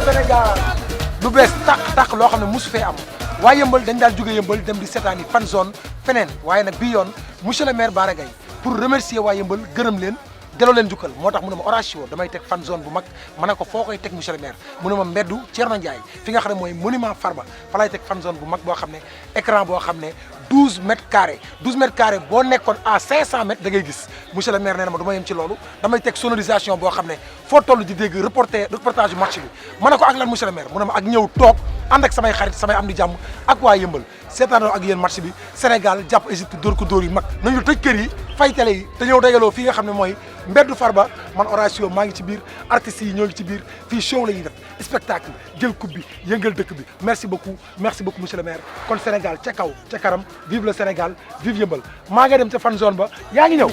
Sénégal lu bees tàq loo xam ne mosu fee am waaye yëmbal dañ daal jóge yëmbal dem di seetaani fan zone feneen waaye nag bii yoon monsieur le maire Bara Gaye pour remercier waa yëmbal gërëm leen delloo leen jukkal moo tax mu ne ma Horatio damay teg fan zone bu mag ma ne ko foo koy teg monsieur le maire mu ne ma mbeddu Thierno Ndiaye fi nga xam ne mooy monument Farba fa lay teg fan zone bu mag boo xam ne écran boo xam ne 12 mètres carrés boo nekkoon à 500 mètres da ngay gis monsieur le maire nee na ma du ma yem ci loolu damay teg sonorisation boo xam ne foo toll di dégg reportage yu match bi ma ne ko ak lan monsieur le maire mu ne ma ak ñëw toog ànd ak samay xarit samay am di jàmm ak waa yëmbal seetaanoo ak yéen match bi Sénégal jàpp Égypte dóor ko dóor yu mag nañu tëj kër yi fay télé yi te ñëw dajaloo fii nga xam ne mooy mbeddu Farba man Horatio maa ngi ci biir artistes yi ñoo ngi ci biir fii show la ñuy def spectacle jël coupe bi yëngal dëkk bi merci beaucoup monsieur le maire kon Sénégal ca kaw ca karam vive le Sénégal vive yëmbal maa ngi dem ca fan zone ba yaa ngi ñëw